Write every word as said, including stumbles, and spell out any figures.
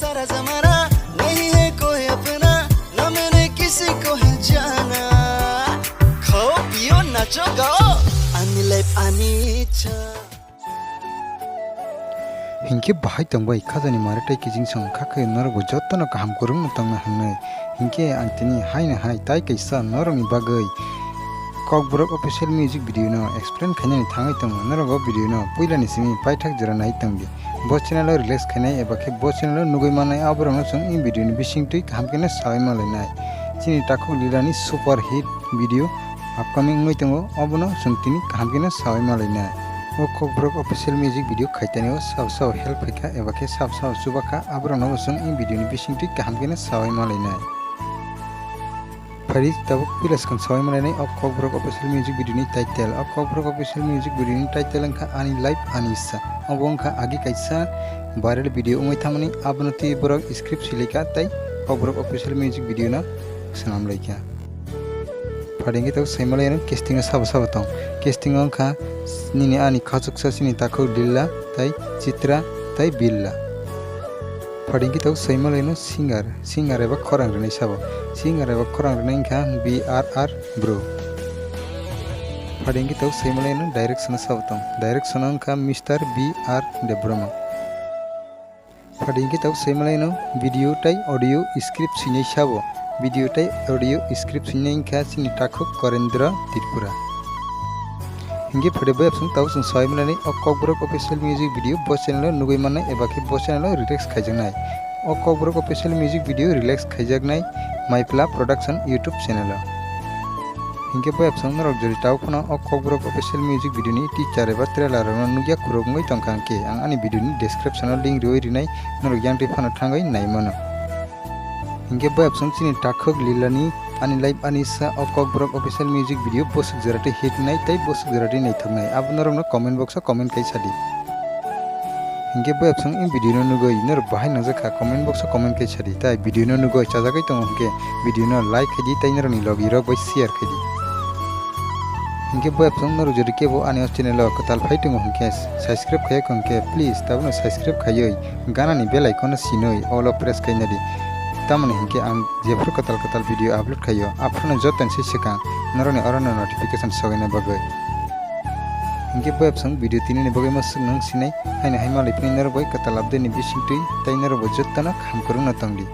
सारा जमाना नहीं है कोई अपना, ना मैंने किसी को है जाना। खाओ पियो नाचो गाओ, आनी लाइफ आनी इच्छा। Hinkhe bahai tongbai khajani mare tei kijing song kha khe norokbo jotono kaham kwrwngno tongna hwnwi. Hinkhe ang tini haino hai tai kaisa norokni bagwi Kokborok official music video no explain khainani thangwi tongo. Norok o video no puilani simi paithak jora nai tongdi. Bo channel o release khainai eba khe bo channel o nugwi mannai aborokno chwng e video ni bisingtwi kaham kheno sawi malainai. Chini takhuk lilani super hit video upcoming wngwi tongo, obono chwng tini kaham kheno sawi malainai. O Kokborok official music video khaitani o sao sao help phaikha eba khe sao sao chubakha, aborokno bo chwng e video ni bisingtwi kaham kheno sawi malainai. Phari tabuk puila swkang sawi malainai o Kokborok official music video ni title. O Kokborok official music video ni title wngkha Ani Life Ani Issa. Obo wngkha agi kaisa viral video wngwi thangmani, abono twi borok script swilaikha tei Kokborok official music video no swnam laikha. Phari hwnkhe tabuk saimalaino casting o sabo sabo tong. Casting o wngkha nini ani khachuksa chini takhuk Lilla tei Chitra tei Billa. Phari hwnkhe tabuk saimalaino singer. Singer eba khorang rwnai sabo. Singer eba khorang rwnai wngkha B R R Bro. Phari hwnkhe tabuk saimalaino direction o sabo tong. Direction o wngkha Mister B R Debbarma. Phari hwnkhe tabuk saimalaino video tei audio script swinai sabo. Video tei audio script swinai wngkha chini takhuk Korendra Tripura. Hinkhe phari bai absung tabuk chwng sawi mannani o Kokborok official music video bo channel o nugwi mannai eba khe bo channel o release khaijaknai. O Kokborok official music video release khaijaknai Maipla Production YouTube channel o. Hinkhe bai absung norok jodi tabuk phano o Kokborok official music video ni teaser eba trailer rokno nukya khurok wngwi tongkha hinkhe ang ani video ni description o link riwi rinai, norok yang twi phano thangwi nai mano. Hinkhe bai absung chini takhuk Lilani Ani Life Ani Sa o Kokborok official music video bwswk jora twi hit nai tei bwswk jora twi naithok nai, abo norokno comment box o comment kai sadi. Hinkhe bai absung i video no nugwi norok bahai nangjakha comment box o comment kai sadi, tai video no nugwi chajagwi tongo hinkhe video no like khaidi tei norokni logi rok bai share khaidi. Hinkhe bai absung norok jodi kebo ani o channel o kwtal phai tongo hinkhe subscribe khaiya hinkhe please tabukno subscribe khaiwi ganani bell icon no sinwi all o press khaina di. Tamoni hinkhe ang jephru kwtal kwtal video upload khaio, aphuru no joto ni se swkang norokni oro no notification sogwina bagwi. Hinkhe bai absung video tini ni bagwi ma swk nung sinai, haino hai malai phini norok bai kwtal update ni bisingtwi tei norok bo joto no kaham kwrwng no tongdi.